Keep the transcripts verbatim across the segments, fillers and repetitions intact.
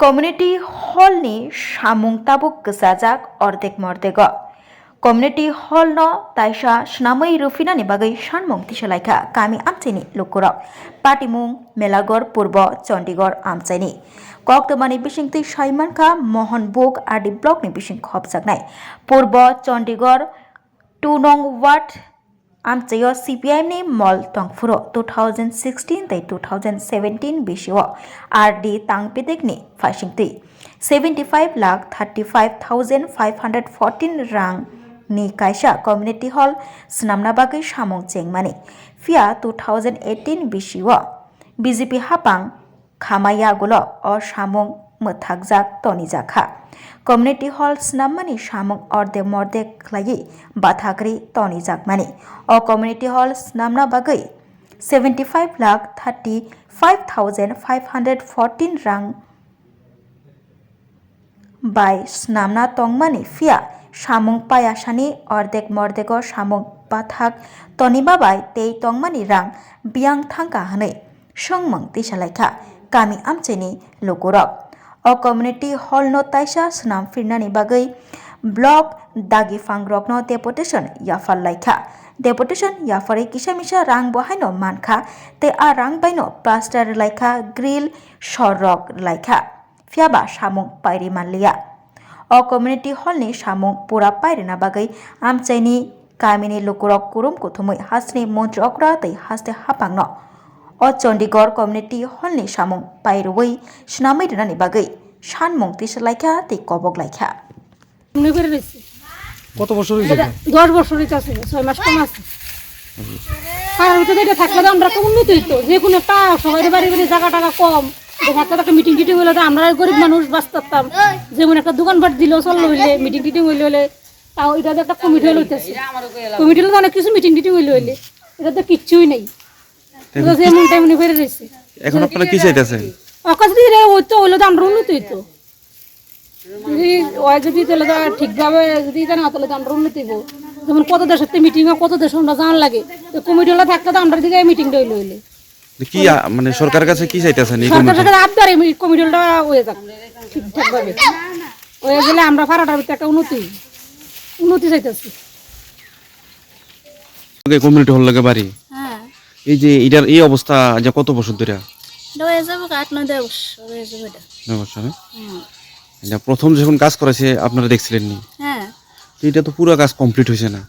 Community hall ni samung tabuk kwchajak ordek mordego. Community hall no taisa swnamwi rwphinani bagwi sanmung tisalaikha kami amchaini lukurok. Patimung Melagor Purbo Chandigarh amchaini. Koktwmani bisingtwi saimankha Mohanbug R D block ni bising khopjaknai Purbo Chandigarh two nong ward amchaio C P I M ni mol tongphuru two thousand sixteen tei two thousand seventeen bisio R D tangpidekni phaisingtwi seventy five lakh thirty five thousand five hundred fourteen rang ni kaisa community hall swnamna bagwi samung chengmani. Phiya two thousand eighteen bisio B J P hapang khamai yagulo o samung mwthakjak tonijakha. Community hall swnammani samung orde morde khlaiwi bathakri tonijakmani. O community hall swnamna bagwi seventy five lakh thirty five thousand five hundred fourteen rang bai swnamna tongmani, phiya samung payasani ordek mordego samung bathak tonima bai tei tongmani rang biyang thangkha hwnwi swngmung tisalaikha kami amchaini lukurok. O community hall no taisa swnam phirnani bagwi block dagi phangrokno deputation yaphar laikha. Deputation yapharwi kisa misa rang bo haino mankha tei a rang baino plaster rwlaikha, grill, sorrok rwlaikha. Phiyaba samung pairi manliya. O community hall ni samung pura pairina bagwi amchaini kamini lukurok kurum kuthumwi hasteni montri okra tei haste haphangno o Chandigarh community hall ni samung pairwi swnamwi rwnani bagwi sanmung tisalaikha tei kobok laikha. এমনি করে রয়েছে। কত বছর হয়েছে এটা এটা? দশ বছর হইতে আছে, ছয় মাস কম আছে। কারণ হচ্ছে যে এটা থাকলে তো আমরা তো উন্নতি হইতো, যে কোনো একটা সবাই বাড়ি বাড়ি জায়গা টাকা কম, এটা থাকলে তো একটা মিটিং টিটিং হইলে তো আমরা গরিব মানুষ বাঁচতে পারতাম। যেমন একটা দোকানপাট দিলেও চললো হইলে, মিটিং টিটিং হইলে হইলে, তাও এটা তো একটা কমিটি হইলে হইতেছে। কমিটি হলে তো অনেক কিছু মিটিং টিটিং হইলে হইলে, এটা তো কিচ্ছুই নেই। তো এটা তো যেমন তেমনি করে রয়েছে। এখন আপনারা কি চাইতেছেন? অকাশ দিয়ে রে, ওই তো হইলে তো আমরা উন্নতি হইতো। যদি ওই যদি তাহলে তো ঠিকভাবে যদি এটা না তাহলে তো আমরা উন্নতি হইব। যেমন কত দেশের তো মিটিং হয়, কত দেশে আমরা জানার লাগে। তো কমিটি হলে থাকলে তো আমরা দিকে মিটিংটা হইলে হইলে। তো কি আ-, মানে সরকারের কাছে কি চাইতেছেন এই সরকারের কমিটি? কাছে আবদার এই কমিটি হলটা হয়ে যাক ঠিকঠাকভাবে। হয়ে গেলে আমরা পাড়াটার ভিতরে একটা উন্নতি, উন্নতি চাইতেছি। এই কমিউনিটি হল লাগে বাড়ি। হ্যাঁ। এই যে এটার এই অবস্থা যে কত বছর ধরে? এটা হয়ে যাবে আট নয় দশ বছর হয়ে যাবে এটা। নয় বছর, হ্যাঁ? হুম। এটা প্রথম যখন কাজ করেছে আপনারা দেখছিলেন নি? হ্যাঁ। তো এটা তো পুরো কাজ কমপ্লিট হয়েছে না?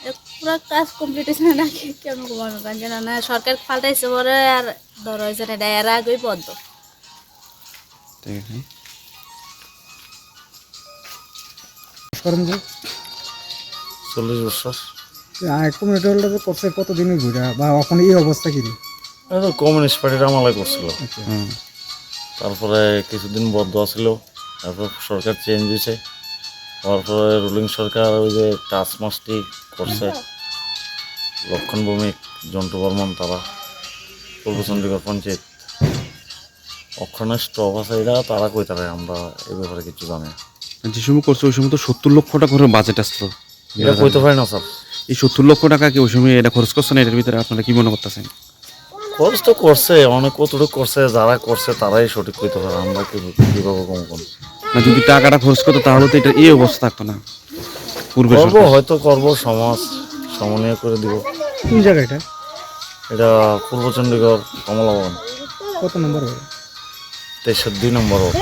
এ পুরো কাজ কমপ্লিট হয়েছে না নাকি? কেমন ঘুমানো কাজ জানো না, সরকার পাল্টাইছে পরে আর ধরা হয়েছে না, এটা এর আগেই বন্ধ। ঠিক আছে। কর্মচারী? চল্লিশ বছর। আর কমিউনিটি হলটা যে করছে কতদিন হইব এটা? বা এখন এই অবস্থা কি? এটা তো কমিউনিস্ট পার্টির আমলে করছিল। আচ্ছা। হুম। তারপরে কিছুদিন বন্ধ ছিল, তারপর সরকার চেঞ্জ হয়েছে, হওয়ার পরে রুলিং সরকার ওই যে টাচ মাস্টি করছে, লক্ষণ ভৌমিক, জন্টু বর্মন, তারা পূর্ব চণ্ডীগড় পঞ্চায়েত। ওখানে স্টপ আছে, এটা তারা কইতারা, আমরা এই ব্যাপারে কিছু জানি না। যে সময় করছে ওই সময় তো সত্তর লক্ষ টাকা করে বাজেট আসলো। এটা কইতে পারি না, স্যার। এই সত্তর লক্ষ টাকা কি ওই সময় এটা খরচ করছে না? এটার ভিতরে আপনারা কি মনে করতেছেন? খরচ তো করছে, অনেক কতটুকু করছে, যারা করছে তারাই সঠিক কইতে পারে, আমরা কি, কিভাবে কম কম। না, যদি টাকাটা খরচ করতো তাহলে তো এটা এই অবস্থা থাকতো না। পূর্বের করবো, সরকার। হয়তো করবো, সমাজ সমন্বয় করে দিব। কোন জায়গা এটা? এটা পূর্ব চণ্ডীগড় কমলাবাগান। কত নম্বর ওয়ার্ড? তেইশশো দুই নম্বর ওয়ার্ড।